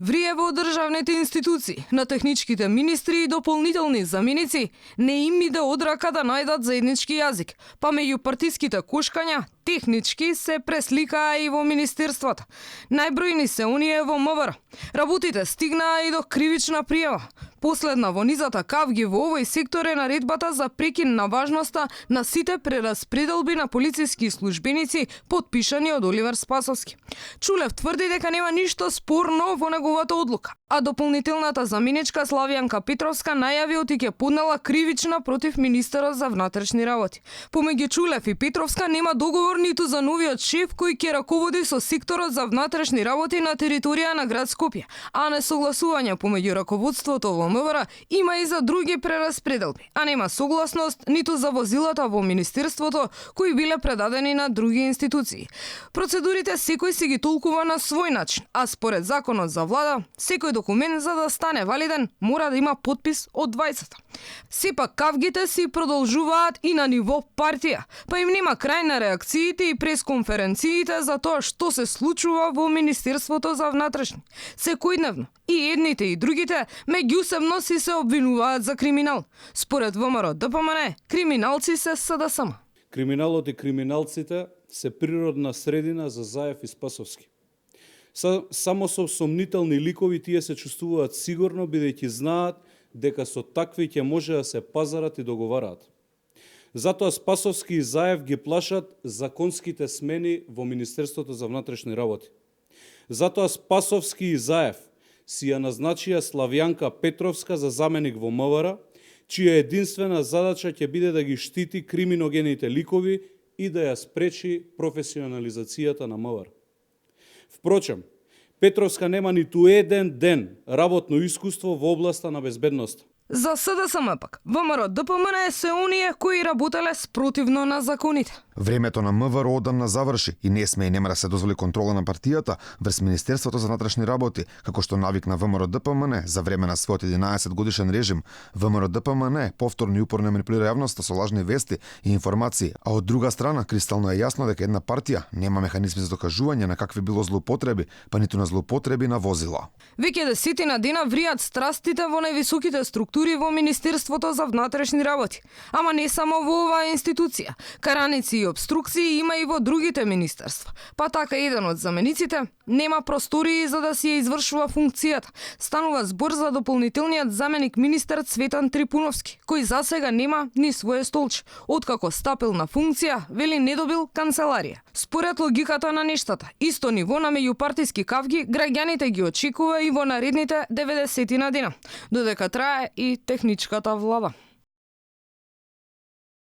Врие во државните институции, на техничките министри и дополнителни заменици не им иде од рака да најдат заеднички јазик, па меѓу партиските кошкања технички се пресликаа и во министерствата. Најбројни се оние во МВР. Работите стигнаа и до кривична пријава. Последна во низата кавги во овој сектор е наредбата за прекин на важноста на сите прераспределби на полициски службеници потпишани од Оливер Спасовски. Чулев тврди дека нема ништо спорно во неговата одлука, а дополнителната заменичка Славјанка Петровска најави оти ќе поднела кривична против министерот за внатрешни работи. Помеѓу Чулев и Петровска нема договор ниту за новиот шеф кој ќе раководи со секторот за внатрешни работи на територија на град Скопје, а несогласување помеѓу раководството во МВР има и за други прераспределби, а нема согласност ниту за возилата во министерството кои биле предадени на други институции. Процедурите секој си ги толкува на свој начин, а според законот за влада, секој документ за да стане валиден мора да има подпис од 20. Сепак кавгите си продолжуваат и на ниво партија, па им нема крај на реакциите и пресконференциите за тоа што се случува во Министерството за внатрешни. Секојдневно и едните и другите меѓусебно си се обвинуваат за криминал. Според ВМРО ДПМН, криминалци се СДСМ. Криминалот и криминалците се природна средина за Заев и Спасовски. Само со сомнителни ликови тие се чувствуваат сигурно, бидејќи знаат дека со такви ќе може да се пазарат и договараат. Затоа Спасовски и Заев ги плашат законските смени во Министерството за внатрешни работи. Затоа Спасовски и Заев си ја назначија Славјанка Петровска за заменик во МВР, чија единствена задача ќе биде да ги штити криминогените ликови и да ја спречи професионализацијата на МВР. Впрочем, Петровска нема ниту еден ден работно искуство во областа на безбедноста. За СДСМ пак, ВМРО ДПМН се оние кои работеле спротивно на законите. Времето на МВР одамна заврши и не сме и нема да се дозволи контрола на партијата врз Министерството за внатрешни работи, како што навикна ВМРО ДПМН за време на својот 11 годишен режим. ВМРО ДПМН повторно и упорно манипулира јавноста со лажни вести и информации, а од друга страна кристално е јасно дека една партија нема механизми за докажување на какви било злоупотреби, па ниту на злоупотреби на возила. Веќе десетина дена вријат страстите во највисоките структури во Министерството за внатрешни работи. Ама не само во оваа институција. Караници и обструкции има и во другите министерства. Па така еден од замениците нема простории за да си ја извршува функцијата. Станува збор за дополнителниот заменик министер Цветан Трипуновски, кој засега нема ни своје столче. Откако стапил на функција, вели не добил канцеларија. Според логиката на нештата, исто ниво на меѓупартиски кавги граѓаните ги очекува и во наредните 90 дена, додека трае и техничката влада.